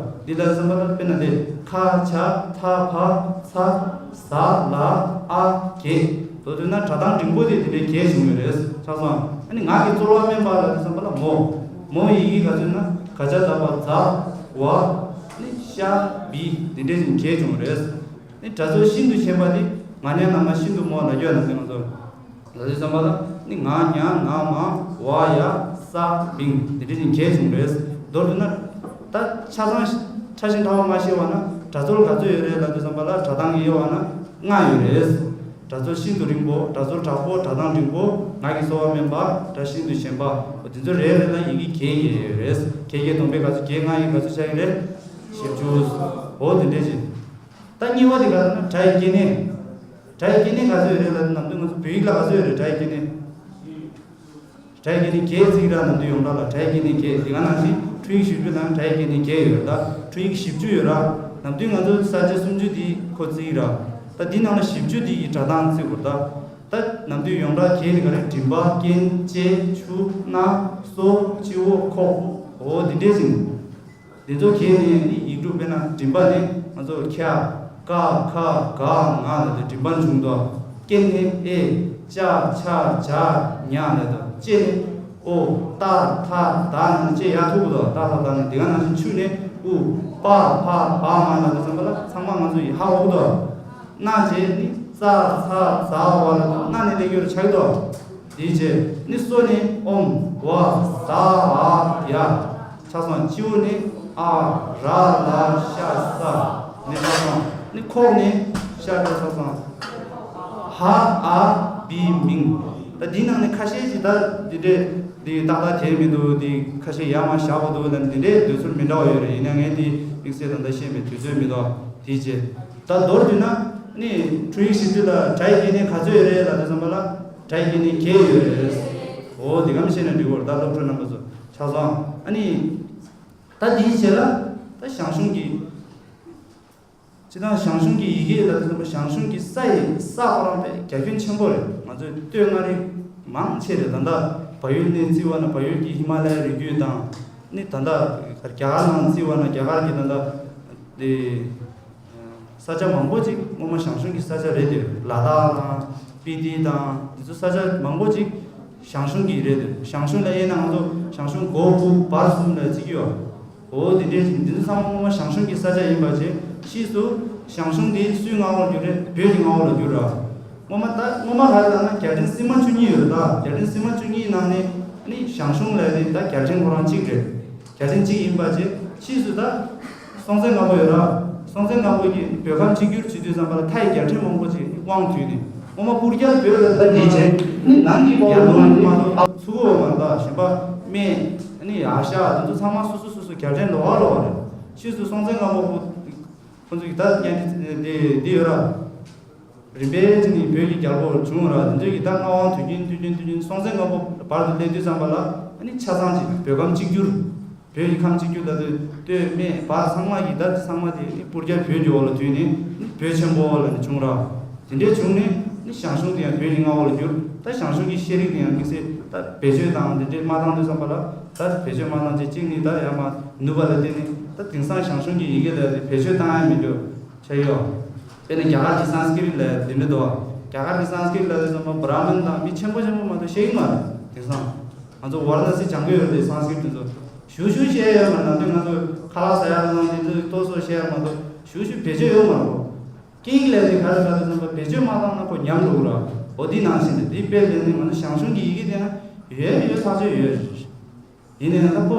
འདི་ལ་དེ་ཙམ་པ་ལ་དཔེར་ན་དེ་ཁ་ཆ་ཐ་ཕ་ཚ་ཟ་ལ་ཨ་གེ། མདོར་བསྡུས་ན་སྒྲ་གདངས་འབྲིང་པོ་དེ་དེ་འདྲའི་གེ་བྱུང་ཡོད་རེད། ཆགས་སོང་། ཨ་ནི་ངག་གི་རྩོལ་བ་དམན་པ་ལ་དེ་ཙམ་པ་ལ་མོ། མོ་ཡི་གེ་ག་ཚོད་ན་ཁ་ཆ་ཐ་པ་ཛ་ཝ་ནི་ཤ་བི་དེ་འདྲའི་ཅིག་གེ་བྱུང་ཡོད་རེད། ནི་སྒྲ་ཚོར་ཤིན་ཏུ་ཞན་པ་དེ། ང་ཉ་ན་མ་ཤིན་ཏུ་མོ་ལ་ཡོད་ན་དེ་ང་ཚོ་ལ་དུས་ཙམ་པ་ལ་ནི་ང་ཉ་ང་མ་ཝ་ཡ་ས་བིང་དེ་འདྲ་ཅིག་གས་བྱུང་རེད། མདོར་བསྡུ་ན་ད་ཆ་ཚང་ཕྲ་ཞིང་ཕྲ་བ་མ་ཤེས་པ་ན་སྒྲ་ཚོར་ག་ཚོད་ཡོད་རེད་ལ་དུས་ཙམ་པ་ལ་སྒྲ་གདངས་ཡོད་པ་ན་ལྔ་ཡོད་རེད། སྒྲ་ཚོར་ཤིན་ཏུ་རིང་པོ། སྒྲ་ཚོར་དྲག་པོ། སྒྲ་གདངས་འབྲིང་པོ། ང་གི་སོ་བ་དམན་པ། སྒྲ་ཤིན་ཏུ་ཞན་པ། འོ་དེ་ཚོ་རེ་རེ་ལ་ཡི་གེ་བརྒྱད་བརྒྱད་ཡོད་རེད། བརྒྱད་བརྒྱད་སྟོང་པའི་ག་ཚོད་བརྒྱད་ལྔ་ཡི་ག་ཚོད་ཆགས་ཀྱི་རེད། བཞི་བཅུ། འོ་དེ་འདྲས་ཅིག་ད་གཉིས་པ་དེ་ག་ལ་ན་སྒྲ་ཡི་སྐྱེ་གནས། སྒྲ་ཡི་སྐྱེ་གནས་ག་ཚོད་ཡོད་རེད་ལ་ནམ་དུས་ང་ཚོ་བོད་ཡིག་ལ་ག་ཚོད་ཡོད་རེད་སྒྲ་ཡི་སྐྱེ་གནས། སྒྲ་ཡི་སྐྱེ་གནས་བརྒྱད་བརྩི་གི་ར་ནམ་དུས་ཡོངས་གྲགས་ལ་སྒྲ་ཡི་སྐྱེ་གནས་བརྒྱད། དེ་ག་ནང་བཞིན་འཕྲུལ་ཡིག་བཞི་བཅུ་ནང་སྒྲ་ཡི་སྐྱེ་གནས་བརྒྱད་ཡོད་རེད། ད་འཕྲུལ་ཡིག་བཞི་བཅུ་ཡོད་ར། ནམ་དུས་ང་ཚོ་ས་བཅད་སུམ་ཅུ་དེ་ཁོ་བརྩི་གི་ར། ད་དེ་ནང་ལ་བཞི་བཅུ་དེ་ཡི་སྒྲ་གདངས་བརྩི་དགོས་རེད་ད། ད་ནམ་དུས་ཡོངས་གྲགས་བརྒྱད་དེ་ག་རེ་མགྲིན་པ་རྐན་ལྕེ་མཆུ་སྣ་སོ་སྤྱི་བོ་ཁོག་འོ་དེ་འདྲས་ཟིན། འདི་ཚོ་གས་ནི་ནི་ཡིག་འབྲུ་དཔེར་ན་མགྲིན་པ་ནི་ང་ཚོ་ཁ་ཀ་ཁ་ག་ང་ལ་དེ་མགྲིན་པ་འབྱུང་དོ། རྐན་ནི་ཨེ་ཅ་ཆ་ཇ་ཉ་ལ་དོ། ལྕེ་ནི་ཨོ་ཏ་ཐ་ད་ནང་ལྕེ་ཡ་ཐུག་དོ། ཏ་ཐ་ད་ནང་དེ་ག་ནང་བཞིན་མཆུ་ནི་ཨུ་པ་ཕ་བ་མ་ལ་དོ་ཙམ་པ་ལ་ཚང་མ་ང་ཚོ་ཡི་ཧ་འོག་དོ། སྣ་བྱེད་ནི་ཙ་ཚ་ཛ་བ་ལ་དོ། སྣ་ནི་ལེགས་ཡོད་ཆགས་དོ། དེའི་རྗེས་ནི་སོ་ནི་ཨོམ་ཝ་ཟ་འ་ཡ། ཆ་ཚང་སྤྱི་བོ་ནི་ཨ་ར་ལ་ཤ་ས། ནི་ཆ་ཚང་ནི་ཁོག་ནི་ཤ་ཏ་ཆ་ཚང་ཧ་ཨ་བི་མིང་། ད་འདི་ནང་ནས་ཁ་ཤས་ཀྱིས་ད་འདི་འདྲས་འདི་ཏག་ཏག་དེ་མི་འདུག་འདི་ཁ་ཤས་ཡ་མ་བཞག་པ་འདུག་ལ་འདི་འདྲས་འདོད་ཚུལ་མི་འདྲ་བ་ཡོད་རེད། ཡིན་ན་ངས་འདི་དམིགས་བསལ་ད་ལྟ་བཤད་མེད། དུས་ཚོད་མི་འདུག་དེའི་རྗེས་ད་མདོར་བསྡུས་ན་ནི་འཕྲུལ་ཡིག་བཞི་བཅུ་ལ་སྒྲ་ཡི་སྐྱེ་གནས་ག་ཚོད་ཡོད་རེད་ལ་དེ་ཙམ་པ་ལ། སྒྲ་ཡི་སྐྱེ་གནས་བརྒྱད་ཡོད་རེད། འོ་དེ་ག་མི་ཤེས་ན་འགྲིག་གོ་ད་སློབ་ཕྲུག་རྣམ་པ་ཚོ་ཆ་ཚང་ཨ་ནི། ད་དེའི་རྗེས་ལ་ད་ཞང་ཞུང་གི། སྤྱིར་བཏང་ཞང་ཞུང་གི་ཡི་གེ་ལ་དེ་ཙམ་པ་ཞང་ཞུང་གི་ས་ཡི་ས་ཁོ་རང་དཔེ་རྒྱ་ཁྱོན་ཆེན་པོ་རེད། ང་ཚོས་སྟོད་མངའ་རིས་མང་ཆེ་རེད། ད་ལྟ་བལ་ཡུལ་ནས་བརྩི་བ་ན་བལ་ཡུལ་གྱི་ཧི་མ་ལ་ཡའི་རི་རྒྱུད་དང་ནི་ད་ལྟ་རྒྱ་གར་ནང་བརྩི་བ་ན་རྒྱ་གར་གྱི་ད་ལྟ་དེ། ས་ཆ་མང་པོ་ཅིག་སྔོན་མ་ཞང་ཞུང་གི་ས་ཆ་རེད་དེ། ལ་དྭགས་དང་སྤི་ཏི་དང་འདི་ཚོ་ས་ཆ་མང་པོ་ཅིག་ཞང་ཞུང་གི་རེད་དེ། ཞང་ཞུང་ལ་དབྱེ་ན་ང་ཚོ་ཞང་ཞུང་སྒོ་དགུ་བར་གསུམ་ལ་བརྩི་གི་ཡོད། འོ་དེ་འདྲས་ཅིག་འདི་ཚོ་ཚང་མ་སྔོན་མ་ཞང་ཞུང་གི་ས་ཆ་ཡིན་པ་བྱས་ཕྱིས་སུ་ཞང་ཞུང་དེ་སུའི་མངའ་འོག་ལ་གྱུར་རེད། བོད་ཀྱི་མངའ་འོག་ལ་གྱུར་ར། སྔོན་མ་ད་སྔོན་མ་ག་རེ་ལབ་ན་རྒྱལ་ཕྲན་སིལ་མ་བཅུ་གཉིས་ཡོད་རེད། ད་རྒྱལ་ཕྲན་སིལ་མ་བཅུ་གཉིས་ནང་ནས་ནི་ཞང་ཞུང་ལབ་དེ་ད་རྒྱལ་ཕྲན་ཁོ་རང་གཅིག་རེད། རྒྱལ་ཕྲན་གཅིག་ཡིན་པ་བྱས་ཕྱིས་སུ་ད། སྲོང་བཙན་སྒམ་པོ་ཡོད་ར། སྲོང་བཙན་སྒམ་པོ་གིས་བོད་ཁམས་གཅིག་གྱུར་བྱེད་དུས་ཙམ་པ་ལ་མཐའ་ཡི་རྒྱལ་ཕྲན་མང་པོ་ཅིག་དབང་བསྡུས་ནས་སྔོན་མ་སྤུར་རྒྱལ་བོད་ལ་ད་ནི་བྱས་ནི་ནང་གི་རྒྱལ་པོ་མ་གཏོགས་ཚུར་འོ་མ་ད་གཞན་པ་སྨད་ནི་ཨ་ཤ་དེ་ཚོ་ཚང་མ་སོ་སོ་སོ་སོ་རྒྱལ་ཕྲན་ལོགས་ཀ་ལོགས་ཀ་རེད། ཕྱིས་སུ་སྲོང་བཙན་སྒམ་པོ་ཁོ་ཁོ་ཚོ་གི་ད་ཉན་དེ་དེ་ཡོད་ར། རིམ་པས་དེ་ནི་བོད་ཀྱི་རྒྱལ་པོ་བྱུང་ར། དེ་ཚོ་གི་ད་མངའ་དབང་དུས་རྒྱུན་དུས་རྒྱུན་དུས་རྒྱུན་སྲོང་བཙན་སྒམ་པོ་བར་དུ་སླེབས་དུས་ཙམ་པ་ལ་ནི་ཆ་ཚང་ཅིག་བོད་ཁམས་གཅིག་གྱུར། བོད་ཀྱི་ཁམས་གཅིག་གྱུར་ལ་དུས་སྟོད་སྨད་བར་ཚང་མ་གི་ད་ཚང་མ་དེ་ནི་སྤུར་རྒྱལ་བོད་ཀྱི་འོག་ལ་དུས་ནི་ནི་བོད་ཆེན་པོ་ལ་ནི་བྱུང་ར། དེ་འདྲའི་བྱུང་ནས་ནི་ཞང་ཞུང་དེ་ཡང་བོད་ཀྱི་མངའ་འོག་ལ་གྱུར། ད་ཞང་ཞུང་གི་ཤེས་རིག་དེ་ཡང་དམིགས་བསལ་ད་བེད་སྤྱོད་དང་དེ་འདྲའི་མ་བཏང་དུས་ཙམ་པ་ལ་ད་བེད་སྤྱོད་མ་བཏང་ཅིག་གཅིག་ནི་ད་ཡང་མ་ནུས་པ་ལ་བརྟེན་ནས་ད་དེང་སང་ཞང་ཞུང་གི་ཡི་གེ་ལ་དེ་བེད་སྤྱོད་བཏང་ཡ་མི་འདུག་ཆ་ཡོད། དཔེར་ན་རྒྱ་གར་གྱི་སཾ་སྐྲྀཏ་ལ་དེ་འདྲ་འདུག་རྒྱ་གར་གྱི་སཾ་སྐྲྀཏ་ལ་དེ་ཙམ་པ་བྷྲ་མིན་དང་མི་ཆེན་པོ་ཆེན་པོ་མ་གཏོགས་ཤེས་ཀྱི་མ་རེད། དེང་སང་ང་ཚོ་ཝཱ་ར་ཎ་སི་སྦྱང་གི་ཡོད་རེད། སཾ་སྐྲྀཏ་དེ་ཚོ་ཞུ་ཞུ་བཤད་ཡོད་མ་རེད། ནམ་རྒྱུན་ང་ཚོ་ཁ་ལག་ཟ་ཡག་དང་དེ་ཚོ་ཏོག་ཙམ་བཤད་ཡག་མ་གཏོགས་ཞུ་ཞུ་བེད་སྤྱོད་ཡོད་མ་རེད། སྐད་ཡིག་ལས་དེ་ག་རེ་ག་རེ་ཙམ་པ་བེད་སྤྱོད་མ་བཏང་ན་ཁོ་ཉམས་འགྲོ་གི་ར། འོ་དེ་ནང་བཞིན་རེད། དེ་དཔེ་ལས་ནི་ང་ཚོ་ཞང་ཞུང་གི་ཡི་གེ་དེ་ཡང་ཡོད་ཡོད་ཐག་ཆོད་ཡོད། ཡིན་ནའི་ད་ཁོ་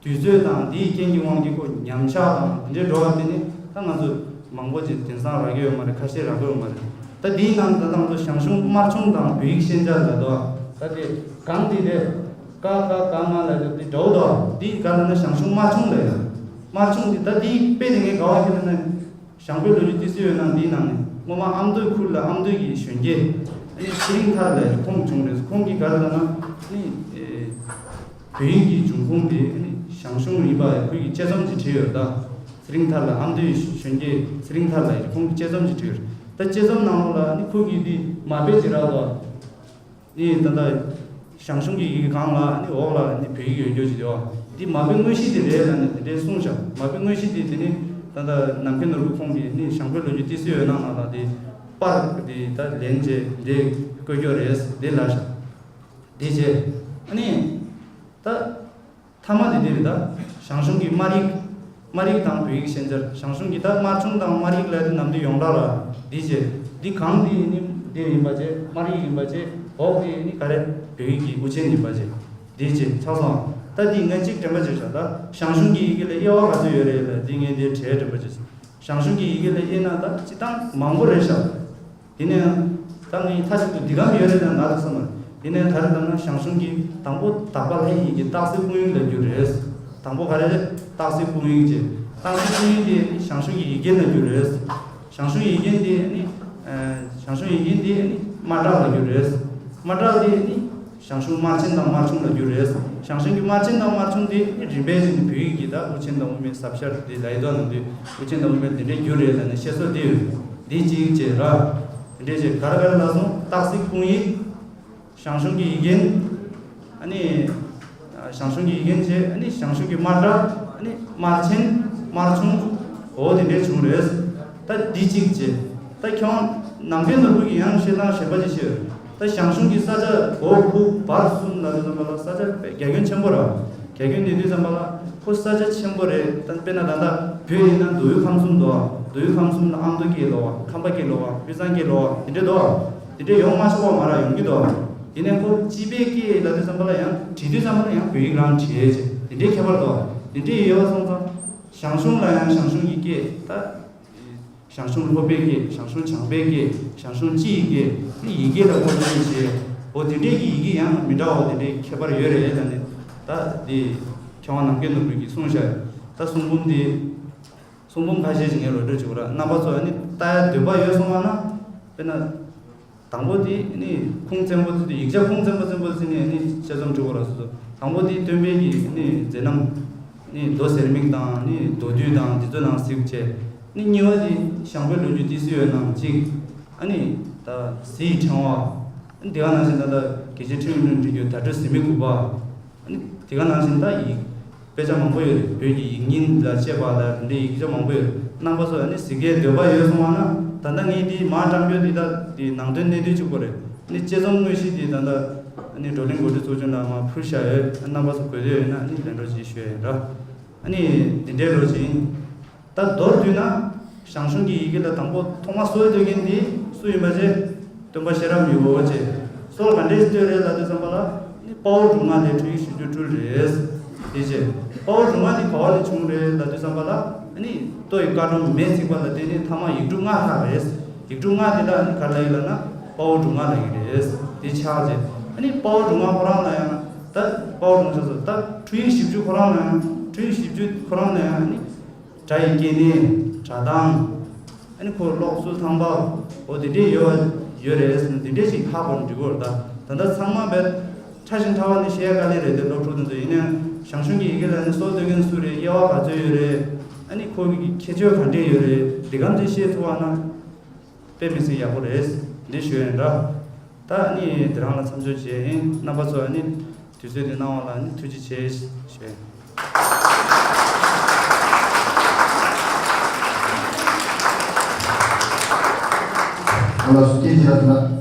དུས་ཚོད་དང་དེའི་རྐྱེན་གྱི་དབང་གིས་ཁོ་ཉམས་ཆག་དང་དེ་འདྲའི་འགྲོ་བ་དེ་ནི་ད་ང་ཚོ་མང་པོ་ཅིག་དེང་སང་རག་གི་ཡོད་མ་རེད། ཁ་ཤས་རག་གི་ཡོད་མ་རེད། ད་དེའི་ནང་ད་ང་ཚོ་ཞང་ཞུང་དམར་ཆུང་དང་བོད་ཡིག་ཤན་སྦྱར་ལ་དོ། ད་དེ་གང་དེ་རེད། ཀ་ཁ་ག་ང་ལ་དེ་འདྲ་བོ་དོ། དེ་ག་ལ་ན་ཞང་ཞུང་དམར་ཆུང་ལ་ཡོད། དམར་ཆུང་དེ་ད་དེའི་དཔེ་དེ་ངས་ག་བ་ཁྱེར་ན། ཞང་བོད་ལོ་རྒྱུས་ཏི་སེ་འོད་སྣང་འདིའི་ནང་ནས་སྔོན་མ་ཨ་མདོའི་ཁུལ་ལ་ཨ་མདོ་ཡི་གཞོན་སྐྱེས་ཨ་ནི་ཚེ་རིང་ཐར་ལབ་ཁོང་བྱུང་རེད། ཁོང་གིས་ག་རེ་ལབ་ན་ཨ་ནི་བོད་ཡིག་གི་འབྱུང་ཁུངས་དེ་ཨ་ནི་ཞང་ཞུང་ཡིན་པ་ཁོ་གིས་དཔྱད་རྩོམ་ཅིག་བྲིས་ཡོད་ད། ཚེ་རིང་ཐར་ལ་ཨ་མདོའི་གཞོན་སྐྱེས་ཚེ་རིང་ཐར་ལབ་ཁོང་གིས་དཔྱད་རྩོམ་ཅིག་བྲིས་ཡོད། ད་དཔྱད་རྩོམ་ནང་ལོགས་ལ་ཨ་ནི་ཁོ་གིས་འདི་མ་དཔེ་ཅིག་རག་ད། ནི་ད་ལྟ་ཞང་ཞུང་གི་ཡི་གེ་སྒང་ལ་ནི་འོག་ལ་ནི་བོད་ཡིག་ཡོད་རྒྱུ་ཞིག་ཡོད། འདི་མ་དཔེ་དངོས་གཞི་དེ་རེད་ལ་ནི་དེ་འདྲའི་གསུངས་བཞག་མ་དཔེ་དངོས་གཞི་དེ་དེ་ནི་ད་ལྟ་ནམ་མཁའི་ནོར་བུ་ཁོང་གིས་ནི་ཞང་བོད་ལོ་རྒྱུས་ཏི་སེ་འོད་སྣང་ནང་ལ་དེ་པར་དེ་ད་ལེན་བྱས་འདྲའི་བཀོད་རྒྱུ་རེད་དེ་ལ་བཞག་དེ་བྱས་ཨ་ནི་ད། ཐ་མ་དེ་དེ་རེད་ད། ཞང་ཞུང་གི་སྨར་ཡིག་སྨར་ཡིག་དང་བོད་ཡིག་ཤན་སྦྱར། ཞང་ཞུང་གི་ད་སྨར་ཆུང་དང་སྨར་ཡིག་ལབ་དུས་ནམ་དུས་ཡོངས་གྲགས་ལ་འདི་བྱས། འདི་གང་འདི་ནི་འདི་ཡིན་པ་བྱས། སྨར་ཡིག་ཡིན་པ་བྱས། འོག་འདི་ནི་ག་རེ་བོད་ཡིག་གི་དབུ་ཅན་ཡིན་པ་བྱས། འདི་བྱས་ཆགས་སོང་། ད་འདི་ངས་གཅིག་དྲན་པ་བྱས་ཤག་ད་ཞང་ཞུང་གི་ཡི་གེ་ལ་དབྱེ་བ་ག་ཚོད་ཡོད་རེད་ལབ། འདི་ངས་འདི་གྲས་དྲན་པ་བྱས་སོང་། ཞང་ཞུང་གི་ཡི་གེ་ལ་དབྱེ་ན་ད་སྤྱིར་བཏང་མང་པོ་རེད་ཤག་དེ་ནས་ད་ངས་མཐའ་གཅིག་ཏུ་འདི་གམ་ཡོད་རེད་ན་ང་ལ་བསམ་པ། དེ་ནས་ད་རེས་ལྟར་ན་ཞང་ཞུང་གི་དང་པོ་དག་པ་ལྷའི་ཡི་གེ་སྟག་གཟིག་སྤུངས་ཡིག་ལབ་རྒྱུ་རེད། དང་པོ་ག་རེ་རེད། སྟག་གཟིག་སྤུངས་ཡིག་ཅེས། སྟག་གཟིག་སྤུངས་ཡིག་དེ་ནི་ཞང་ཞུང་གི་ཡི་གེ་ལབ་རྒྱུ་རེད། ཞང་ཞུང་ཡི་གེ་དེ་ནི་ཞང་ཞུང་ཡི་གེ་དེ་ནི་སྨར་ཊ་ལབ་རྒྱུ་རེད། སྨར་ཊ་དེ་ནི་ཞང་ཞུང་སྨར་ཆེན་དང་སྨར་ཆུང་ལབ་རྒྱུ་རེད། ཞང་ཞུང་གི་སྨར་ཆེན་དང་སྨར་ཆུང་དེ་ནི་རིམ་པས་བྱས་ནས་བོད་ཡིག་གི་ད་དབུ་ཅན་དང་དབུ་མེད་ཟབ་ཤར་དེ་ལ་ཡི་དོ་ནང་དུ་དབུ་ཅན་དང་དབུ་མེད་དེ་འདྲའི་རྒྱུ་རེད་ལབ་ནས་བཤད་སྲོལ་དེ་ཡོད། འདི་གཅིག་བྱས་ར། དེ་འདྲས་བྱས་ག་རེ་ག་རེ་ལབ་སོང་། སྟག་གཟིག་སྤུངས་ཡིག་ཞང་ཞུང་གི་ཡི་གེ། ཨ་ནི། ཞང་ཞུང་གི་ཡི་གེ་བྱས། ཨ་ནི་ཞང་ཞུང་གི་སྨར་ཊ། ཨ་ནི་སྨར་ཆེན། སྨར་ཆུང་། འོ་དེ་འདྲས་བྱུང་རེད། ད་འདི་གཅིག་བྱས། ད་ཁྱོད་ནམ་མཁའི་ནོར་བུ་གི་ཡང་བཤད་སྟངས་གཞན་པ་ཅིག་བཤད་ཡོད། ད་ཞང་ཞུང་གི་ས་ཆ་གོ་ཁུ་བར་གསུམ་ལབ་དུས་ཙམ་པ་ལ་ས་ཆ་དཔེ་རྒྱ་ཁྱོན་ཆེན་པོ་ར། རྒྱ་ཁྱོན་ནས་དུས་ཙམ་པ་ལ་ཁོ་ས་ཆ་ཆེན་པོ་རེད། ད་དཔེར་ན་ད་ལྟ་བོད་ཡིན་ན་མདོ་དབུས་ཁམས་གསུམ་འདུག་མདོ་དབུས་ཁམས་གསུམ་ལ་ཨ་མདོ་སྐད་ལབ་པ། ཁམས་པ་སྐད་ལབ་པ། དབུས་གཙང་སྐད་ལབ་པ། དེ་འདྲས་འདུག་དེ་འདྲས་ཡོང་མ་ཆོག་པ་མ་ར་ཡོང་གི་འདུག་ཡིན་ནའི་ཁོ་སྤྱི་པའི་སྐད་ལབ་དུས་ཙམ་པ་ལ་ཡང་བྲིས་དུས་ཙམ་པ་ལ་ཡང་བོད་ཡིག་རང་བྲིས་བྱས་དེ་འདྲས་ཁྱད་པར་འདུག་དེ་འདྲས་ཡོད་པ་སོང་ཙང་ཞང་ཞུང་ལ་ཡང་ཞང་ཞུང་གི་སྐད། ད་ཞང་ཞུང་ལྷོ་པའི་སྐད། ཞང་ཞུང་བྱང་པའི་སྐད། ཞང་ཞུང་སྤྱི་ཡི་སྐད། ནི་ཡི་གེ་ལ་ཁོ་ཚོས་བྱས། འོ་དེ་འདྲས་ཀྱི་ཡི་གེ་ཡང་མི་འདྲ་བ་དེ་འདྲས་ཁྱད་པར་ཡོད་རེད་ལབ་ནས། ད་འདི་མཁས་དབང་ནམ་མཁའི་ནོར་བུ་གིས་གསུངས་བཞག་ད་གསུང་འབུམ་འདི། གསུང་འབུམ་ཁ་ཤས་ཤིག་ངས་རོ་སྒྲོལ་བྱེད་དགོས་ར། རྣམ་པ་ཚོ་ཨ་ནི་ལྟ་ཡ་འདོད་པ་ཡོད་སོང་བ་ན། དཔེར་ན། དང་པོ་དེ་ནི་ཁུངས་བཙན་པོ་ཚུད་དེ། ཡིག་ཆ་ཁུངས་བཙན་པོ་བཙན་པོ་ཚུད་ནས་ནི་དཔྱད་རྩོམ་འབྲི་དགོས་ར་སོ་སོ། དང་པོ་དེ་སྟོན་པའི་གི་ནི་མཛད་རྣམ། ནི་མདོ་ཟེར་མིག་དང་ནི་མདོ་བསྡུས་དང་འདི་ཚོ་ནང་གཟིགས་བྱས། ནི་གཉིས་པ་དེ་ཞང་པོའི་ལོ་རྒྱུས་ཏི་སེ་ཡོད་ནང་གཅིག་ཨ་ནི་ད་གཟི་ཡི་ཕྲེང་བ། ནི་དེ་ག་ནང་བཞིན་ད་ལྟ་དགེ་ཆེ་ཁྲི་ཡོན་ཀྲུང་འབྲི་རྒྱུ་བརྡ་སྤྲོད་ཟེར་མིག་དགུ་པ། ཨ་ནི་དེ་ག་ནང་བཞིན་ད་ཡིག་དཔེ་ཆ་མང་པོ་ཡོད་རེད། བོད་ཀྱི་ཡིག་རྙིང་ལ་དཔྱད་པ་ལ་འདི་འདྲའི་ཡིག་ཆ་མང་པོ་ཡོད་རེད། རྣམ་པ་ཚོ་ཨ་ནི་གཟིགས་ཡས་འདོད་པ་ཡོད་སོང་བ་ན། ད་ལྟ་ངས་འདི་མར་བཀྲམ་རྒྱུ་འདི་ད་འདི་ནང་དོན་གནད་བསྡུས་གཅིག་པོ་རེད། ཨ་ནི་དཔྱད་རྩོམ་དངོས་གཞི་འདི་ད་ལྟ་ཨ་ནི་བགྲོ་གླེང་གོ་སྒྲིག་ཚོགས་ཆུང་ནང་མར་ཕུལ་བཞག་ཡོད། རྣམ་པ་ཚོ་དགོས་འདོད་ཡོད་ན་ཨ་ནི་ལན་འགྲོ་ཅིག་ཞུ་ཡ་ཡིན་ར། ཨ་ནི་འདི་འདྲའི་ལོ་ཅིག་ཡིན། ད་མདོར་བསྡུས་ན། ཞང་ཞུང་གི་ཡི་གེ་ལ་དང་པོ་ཐོག་མ་སྲོལ་གཏོད་མཁན་དེ་སུ་ཡིན་པ་བྱས། སྟོན་པ་ཤེས་རབ་མི་བོ་བྱས། སྲོལ་ག་འདྲས་གཏོད་རེད་ལབ་དུས་ཙམ་པ་ལ། ནི་དཔའ་བོ་འབྲུ་ལྔ་ལས་འཕྲོས་ཡིག་བཞི་བཅུ་སྤྲུལ་རེད། དེ་བྱས། དཔའ་བོ་འབྲུ་ལྔ་དེ་ག་བ་ལས་བྱུང་རེད་ལབ་དུས་ཙམ་པ་ལ། ནི་ལྟོ་ཡི་བཀའ་སྒྲོམ་མེས་ཚིག་པ་ལ་བརྟེན་ནས་ཐ་མ་ཡིག་འབྲུ་ལྔ་ལྷག་རེད། ཡིག་འབྲུ་ལྔ་དེ་ལ་ནི་ག་རེ་ལབ་ཡིན་ལབ་ན་དཔའ་བོ་འབྲུ་ལྔ་ལབ་ཡིན་རེད། དེ་ཆགས་རྗེས། ནི་དཔའ་བོ་འབྲུ་ལྔ་ཁོ་རང་ལ་ཡང་ད་དཔའ་བོ་འབྲུ་ལྔ་ཆགས་སོང་། ད་འཕྲོས་ཡིག་བཞི་བཅུ་ཁོ་རང་ལ་ཡང་། འཕྲོས་ཡིག་བཞི་བཅུ་ཁོ་རང་ལ་ཡང་ནི། སྒྲ་ཡི་སྐྱེ་གནས། སྒྲ་གདངས། ཨ་ནི་ཁོ་ཀློག་སྲོལ་ཐང་པ། འོ་དེ་འདྲས་ཡོད་ཡོད་རེད་ཟེར་ན་དེ་འདྲས་ཞིག་ཧ་གོ་ནས་འབྲི་དགོས་རེད། ད་ད་ལྟ་ཚང་མ་བས་ཕྲ་ཞིང་ཕྲ་བ་ནི་ཤེས་ཡ་དཀའ་ལས་རེད་དེ། སློབ་ཕྲུག་དེ་ཚོ་ཡིན་ནའང་ཞང་ཞུང་གི་ཡི་གེ་ལ་ནི་སྲོལ་གཏོད་མཁན་སུ་རེད། དབྱེ་བ་ག་ཚོད་ཡོད་རེད། ཨ་ནི་ཁོ་གི་ཁྱད་ཆོས་ག་འདྲས་ཡོད་རེད། འདི་གམ་དེ་ཤེས་ཐུབ་པ་ན་དཔེ་མི་སྲིད་ཡག་པོ་རེད། འདི་ཞུ་ཡ་ཡིན་ར། ད་ནི་དེ་རང་ལ་མཚམས་འཇོག་བྱས་ཡིན། རྣམ་པ་ཚོ་ནི་དུས་ཚོད་འདི་གནང་བ་ལ་ནི་ཐུགས་རྗེ་ཆེ་ཞུ། ང་ལ་སུ་སྐད་ཆ་ལ།